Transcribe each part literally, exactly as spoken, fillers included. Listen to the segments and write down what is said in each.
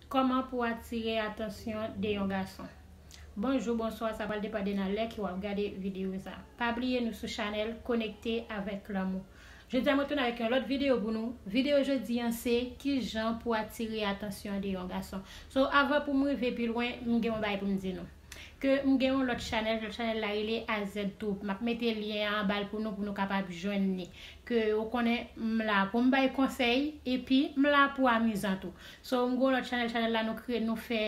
Kòman pou atire atansyon de yon gason? Bonjou, bonswa, sa pral depann de nan lè ke w ap gade videyo sa. Pa bliye nou sou chanèl Konekte avèk Lanmou. Jodi a mwen tounen avèk yon lòt videyo pou nou. Videyo jodi an se kijan pou atire atansyon de yon gason. So, avan pou m rive pi lwen, m gen yon bagay pou m di nou. Ke m gen yon lòt chanèl, lòt chanèl la rele A Z Troupe. M ap mete lyen an anba l pou nou, pou nou kapab jwenn li. Ke ou konnen m la pou m bay konsèy, epi m la pou amizan tou. So, m gen yon lòt chanèl, chanèl la nou kreye, nou fè,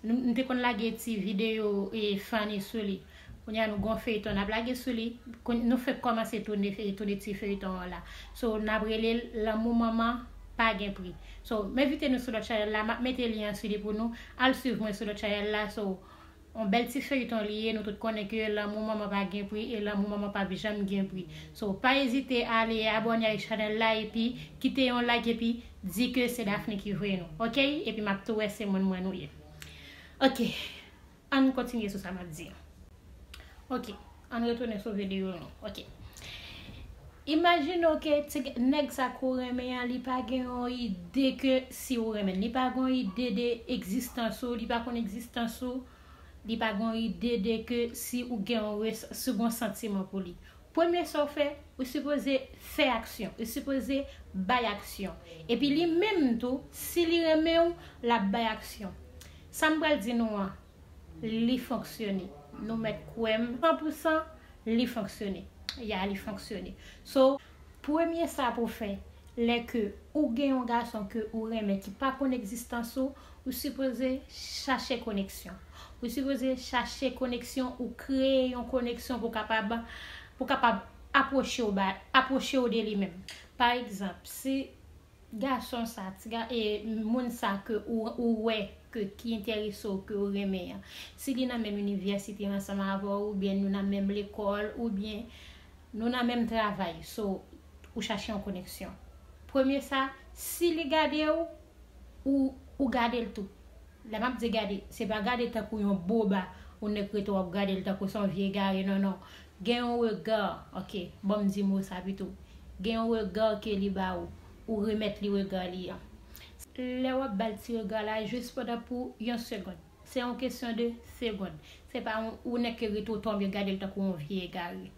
nou, nou te konn lage ti videyo e funny sou li. Kounye a nou gen yon feyton n ap lage sou li. Kon-, nou fèk kòmanse tounen, tounen ti feyton an la. So, n ap rele l Lanmou Manman Pa Gen Pri. So, m envite nou sou lòt chanèl la, m ap mete lyen an sou li pou nou. Al swiv mwen sou lòt chanèl la. So, yon bèl ti feyton li ye, nou tout konnen ke lanmou manman pa gen pri e lanmou manman p ap janm gen pri. So, pa ezite ale abòne ak chanèl la epi kite yon like epi di ke se Daphne ki voye nou, oke? Epi m ap tou wè se moun mwen nou ye. Oke, ann kontinye sou sa m ap di an. Oke, ann retounen sou videyo nou. Oke. Imajine w ke ti g-, nèg sa ke w renmen an, li pa gen yon ide ke si w renmen l. Li pa gen yon ide de egzistans ou, li pa konn egzistans ou, li pa gen yon ide de ke si ou gen yon res-, si w gen yon santiman pou li. Premye sa w fè, ou sipoze fè aksyon, ou sipoze bay aksyon. Epi li menm tou, si li renmen w, l ap bay aksyon. Sa m pral di nou an, li fonksyone. Nou mèt kwè m san pou san, li fonksyone. Ya, li fonksyone. So, premye sa pou fè, lè ke ou gen yon gason ke ou renmen ki pa konn egzistans ou, ou sipoze chache koneksyon. Ou sipoze chache koneksyon, ou kreye yon koneksyon pou kapab, pou kapab apwoche w ba, apwoche w de li menm. Pa egzanp, si gason sa, ti ga, e, moun sa ke ou, ou wè ke ki enterese w, ke ou renmen an, si li nan menm inivèsite ansanm avè w, oubyen nou nan menm lekòl, oubyen nou nan menm travay, so, ou chache yon koneksyon. Premye sa, si li gade w, ou, ou gade l tou. Lè m ap di gade, se pa gade tankou yon boba, yon nèg rete w ap gade l tankou se yon vye egare, non, non. Gen yon rega, oke, ban m di mo sa pito. Gen yon rega ke li ba ou, ou remèt li rega li an. Lè w ap ba l ti rega la, jis pandan pou yon segonn. Se yon kesyon de segonn. Se pa yon, yon nèg ke rete w tonbe gade l tankou yon vye egare.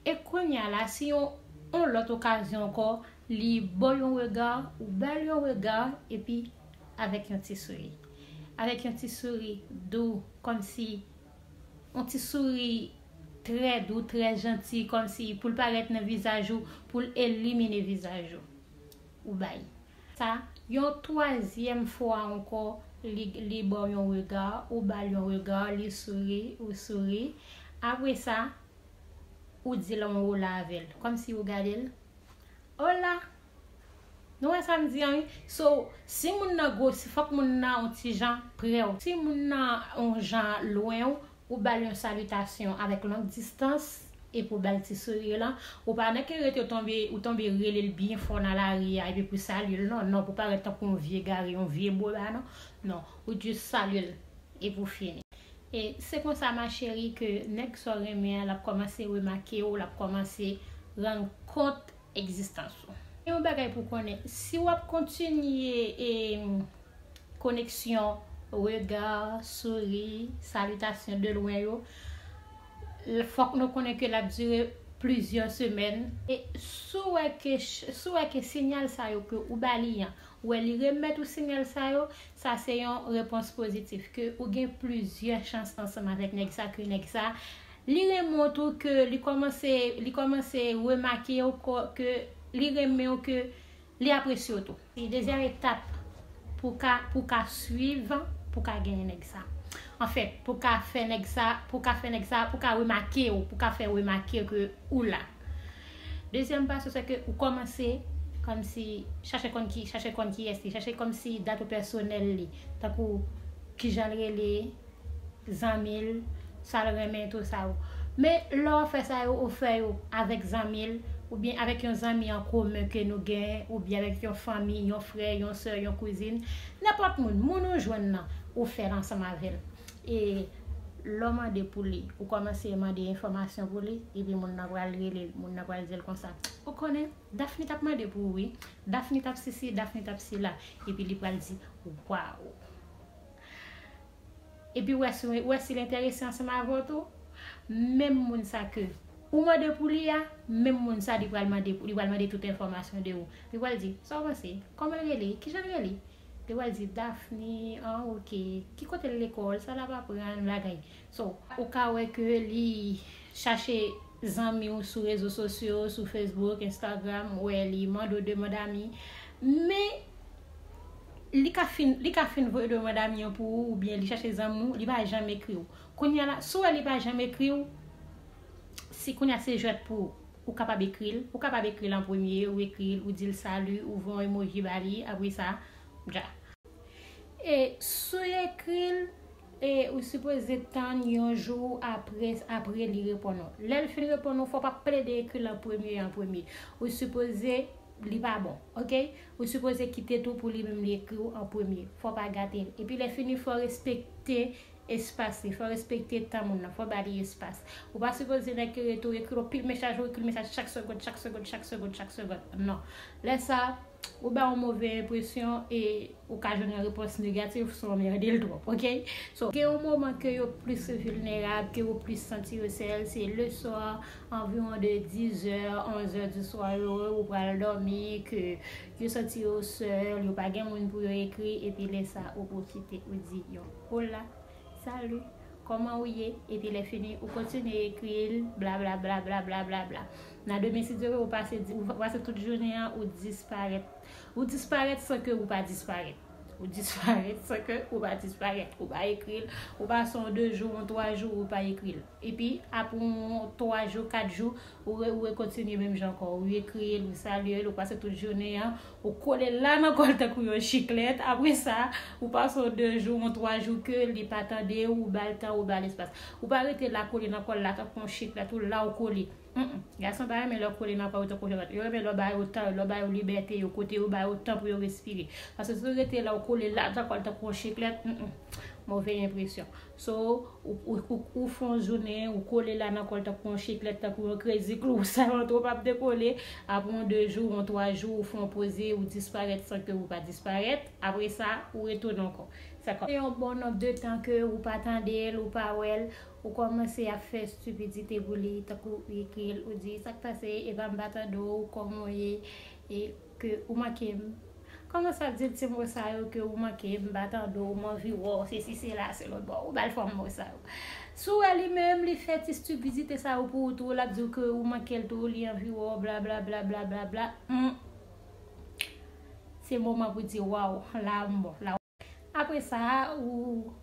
E kounye a la, si yon, yon lòt okazyon ankò, li ba w yon rega, ou ba l yon rega, epi avèk yon ti souri. Avèk yon ti souri dou, kòmsi yon ti souri trè dou, trè janti, kòmsi pou l parèt nan vizaj ou, pou l elimine vizaj ou. Ou bay. Sa, yon twazyèm fwa ankò, li, li ba w yon rega, ou ba l yon rega, li souri, ou souri. Apre sa, ou di lanmou ou la avè l, kòmsi ou gade l. Hola! Nou wè sa m di an, wi? So, si moun nan gwo, si fòk moun nan yon ti jan prè w. Si moun nan yon jan lwen w, ou ba l yon salitasyon avèk long distans, epi w ba l ti souri lan. Ou pa nan ke rete w tonbe, ou tonbe rele l byen fò nan lari a, epi pou salye l, non, non, pou parèt tankou yon vye egare, yon vye boba, non. Non, ou jis salye l, epi w fini. E se konsa, ma chérie, ke nèg sa w renmen an, l ap kòmanse remake w, l ap kòmanse rann kont egzistans ou. Yon bagay pou konnen, si w ap kontinye, e, koneksyon, rega, souri, salitasyon de lwen yo, l-, fòk nou konnen ke l ap dire plizyè semèn. E si w wè ke ch-, si w wè ke siyal sa yo ke ou ba li an, ou wè li remèt ou siyal sa yo, sa se yon repons pozitif, ke ou gen plizyè chans ansanm avèk nèg sa, ke nèg sa, li renmen w tou, ke li kòmanse, li kòmanse remake w kò-, ke li renmen w, ke li apresye w tou. E dezyèm etap pou ka, pou ka swiv, pou ka genyen nèg sa. Anfèt, pou ka fè nèg sa, pou ka fè nèg sa, pou ka remake w, pou ka fè remake ke ou la. Dezyèm pa, se ke ou kòmanse kòmsi chache konn ki, chache konn kiyès li, chache kòmsi dat ou pèsonèl li, tankou kijan l rele, zanmi l, sa l renmen, tou sa yo. Men lè w ap fè sa yo, ou fè yo avèk zanmi l, oubyen avèk yon zanmi an komen ke nou gen, oubyen avèk yon fanmi, yon frè, yon sè, yon kouzin, nenpòt moun, moun ou jwenn nan, ou fè l ansanm avè l. E Lè w mande pou li, ou kòmanse mande enfòmasyon pou li, epi moun nan pral rele l, moun nan pral di l konsa, ou konnen, Daphne t ap mande pou ou wi, Daphne t ap sesi, Daphne t ap sela, epi li pral di, waw. Epi ou wè si, ou wè si l enterese ansanm avè w tou, menm moun sa ke ou mande pou li a, menm moun sa li pral mande, li pral mande tout enfòmasyon de ou. Li pral di, sa w panse? Kòman l rele? Kijan l rele? Li pral di, Daphne, an, oke. Ki kote l lekòl? Sa l ap aprann? Bagay. So, ou ka wè ke li chache zanmi w sou rezo sosyo, sou Facebook, Instagram, ou wè li mande w demann ami. Men, li ka fin, li ka fin voye demann ami an pou ou, oubyen li chache zanmi w, li pa janm ekri w. Kounye a la, si w wè li pa janm ekri w, si kounye a se jwèt pou ou, ou kapab ekri l, ou kapab ekri l an premye, ou ekri l, ou di l sali, ou voye yon emoji ba li, apre sa, dja. E si w ekri l, e ou sipoze tann yon jou apre, apre li reponn ou. Lè l fin reponn ou, fò w pa plede ekri l an premye, an premye. Ou sipoze, li pa bon, oke? Ou sipoze kite tou pou li menm li ekri w an premye. Fò w pa gate l. Epi lè fini, fò w respekte espas li, fò w respekte tan moun nan, fò w ba li espas. Ou pa sipoze nèk yo rete w ekri l anpil mesaj, ou ekri l mesaj chak segond, chak segond, chak segond, chak segond. Non. Lè sa, ou bay yon move enpresyon e ou ka jwenn yon repons negatif, sa anmède l twòp, oke? So, gen yon moman ke yo plis vilnerab, ke yo plis santi yo sèl, se leswa, anviwon de dizè, onzè di swa, yo, ou pral dòmi, ke yo santi yo sèl, yo pa gen moun pou yo ekri, epi lè sa, ou pwofite, ou di yon hola, sali, kòman ou ye? Epi lè fini, ou kontinye ekri l, bla, bla, bla, bla, bla, bla, bla. Nan demen, si Dye vle, ou pase, ou pase tout jounen an, ou disparèt. Ou disparèt san ke ou pa disparèt. Ou disparèt san ke ou pa disparèt. Ou pa ekri l, ou pase yon de jou, yon twa jou, ou pa ekri l. Epi, apre yon twa jou, kat jou, ou re, ou rekontinye menm jan ankò. Ou ekri l, ou salye l, ou pase tout jounen an, ou kole l la nan kò l tankou yon chiklèt. Apre sa, ou pase yon de jou, yon twa jou ke li pa tande w, ou ba l tan, ou ba l espas. Ou pa rete la kole nan kò l la tankou yon chiklèt, ou la ou kole. Mm, mm. Gason pa renmen lè w kole nan kò yo tankou chiklèt. Yo renmen lè w ba yo tan, lè w ba yo libète yo, kote yo ba yo tan pou yo respire. Paske si w rete la, ou kole la nan kò l tankou yon chiklèt, mm, mm. Move enpresyon. So, ou, ou, ou, ou fè yon jounen, ou kole la nan kò l tankou yon chiklèt, tankou yon crazy glue, ou salantre, ou p ap dekole. Apre yon de jou, yon twa jou, ou fè yon poze, ou disparèt san ke ou pa disparèt. Apre sa, ou retounen ankò. Sa kò. Se yon bon nonb de tan ke ou pa tande l, ou pa wè l, ou kòmanse ap fè estipidite pou li, tankou ou ekri l, ou di, sa k pase, e pa m pa tande w, kòman w ye, e ke ou manke m. Kòmanse ap di l ti mo sa yo ke ou manke m, m pa tande w, m anvi wè w, sesi, sela, se lòt bò. Ou ba l fòm mo sa yo. Si w wè li menm, li fè ti estipidite sa yo pou ou tou, l ap di w ke ou manke l tou, li anvi wè w, bla, bla, bla, bla, bla, bla. Hmm. Se moman pou di, waw, la m bon, la. Apre sa, ou,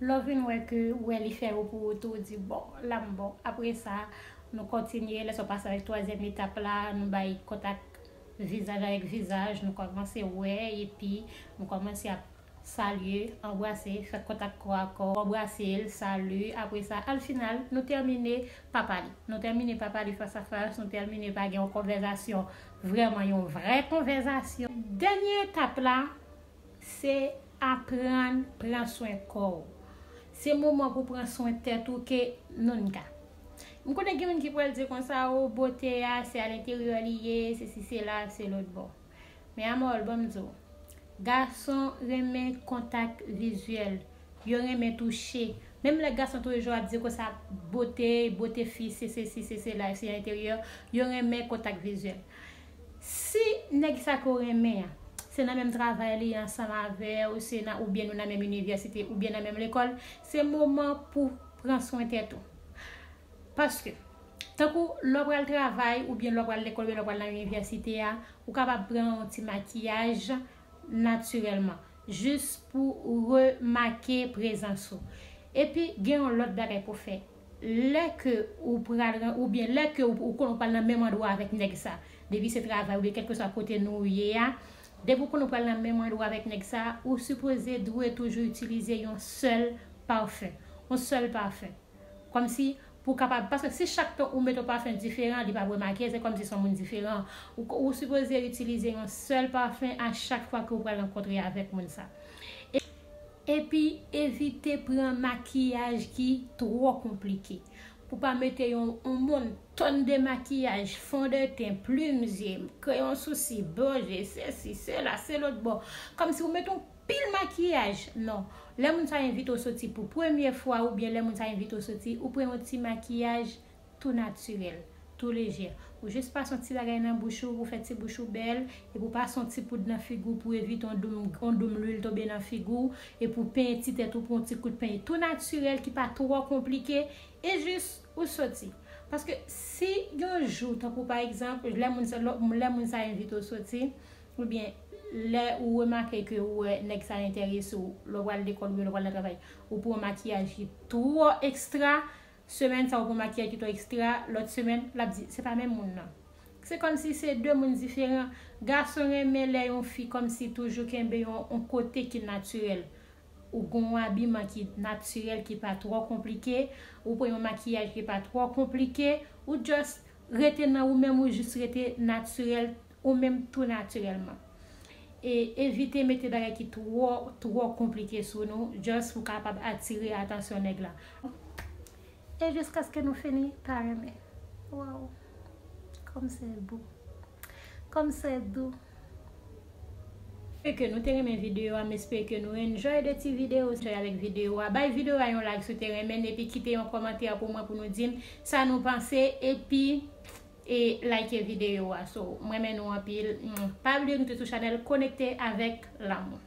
lè w vin wè ke, ou wè li fè yo pou ou tou, ou di, bon, la m bon. Apre sa, nou kontinye, lè sa w pase avèk twazyèm etap la, nou bay kontak vizaj avèk vizaj, nou kòmanse wè, epi nou kòmanse ap salye, anbrase, fè kontak kò a kò, anbrase l, salye, apre sa, al final, nou tèmine pa pale. Nou tèmine pa pale fas a fas, nou tèmine pa gen yon konvèzasyon, vrèman yon vrè konvèzasyon. Dènye etap la, se aprann pran swen kò w. Se moman pou pran swen tèt ou ke nou n ka. M konnen gen moun ki pral di konsa, o, bote a, se alenteryè li ye, sesi, sela, se lòt bò. Men Amòl, ban m di w, gason renmen kontak vizyèl, yo renmen touche. Menm lè gason toujou ap di konsa, bote, bote fi, se sesi, se sela, se enteryè, yo renmen kontak vizyèl. Si nèg sa ke w renmen an, se nan menm travay li ansanm avè w, se nan, oubyen nou nan menm inivèsite, oubyen nan menm lekòl, se moman pou pran swen tèt ou. Paske, tankou lè w pral travay, oubyen lè w pral lekòl, oubyen lè w pral nan inivèsite a, ou kapab pran yon ti makiyaj natirèlman, jis pou remake prezans ou. Epi, gen yon lòt bagay pou fè. Lè ke ou pral ran-, oubyen lè ke ou, ou konn ou pral nan menm andwa avèk nèg sa, depi se travay oubyen kèlkeswa kote nou ye a, depi ou konn ou pral nan menm andwa avèk nèg sa, ou sipoze dwe toujou itilize yon sèl pafen. Yon sèl pafen. Kòmsi pou kapab, paske si chak tan ou mete yon pafen diferan, li p ap remake, se kòmsi se yon moun diferan. Ou, ou sipoze itilize yon sèl pafen a chak fwa ke ou pral rankontre avèk moun sa. E Epi evite pran makiyaj ki twò konplike. Pou pa mete yon, yon montonn de makiyaj, fondeten, plim zye, kreyon sousi, bò je, sesi, sela, se lòt bò. Kòmsi ou mete yon pil makiyaj. Non. Lè moun sa envite w soti pou premye fwa oubyen lè moun sa envite w soti, ou pran yon ti makiyaj tou natirèl, tou lejè. Ou jis pase yon ti bagay nan bouch ou pou fè ti bouch ou bèl, epi ou pase yon ti poud nan figi w pou evite yon doum, yon doum lwil tonbe nan figi w, epi ou penyen ti tèt ou, pran yon ti kout penyen tou natirèl ki pa twò konplike, e jis ou soti. Paske si yon jou, tankou pa egzanp, lè moun sa, lè moun sa envite w soti, oubyen lè ou remake ke ou wè nèg sa enterese w, lè w pral lekòl oubyen lè w pral nan travay, ou pran yon makiyaj ki twò ekstra, semèn sa ou pran makiyaj ki twò ekstra, lòt semèn, l ap di, se pa menm moun nan. Se kòmsi se de moun diferan. Gason renmen lè yon fi kòmsi toujou kenbe yon, yon kote ki natirèl. Ou gen yon abiman ki natirèl, ki pa twò konplike, ou pran yon makiyaj ki pa twò konplike, ou just rete nan ou menm, ou jis rete natirèl, ou menm tou natirèlman. E evite mete bagay ki twò, twò konplike sou nou, just pou kapab atire atansyon nèg la. E jiskaske nou fini pa renmen. Waw. Kòm se dou. Kòm se dou. Espere ke nou te renmen videyo a, m espere ke nou enjoy de ti videyo, enjoy avèk videyo a. Bay videyo a yon like si w te renmen, epi kite yon kòmantè pou mwen pou nou di m sa nou panse, epi e like videyo a. So, m renmen nou anpil. Mm, pa bliye nou te sou chanèl Konekte avèk Lanmou.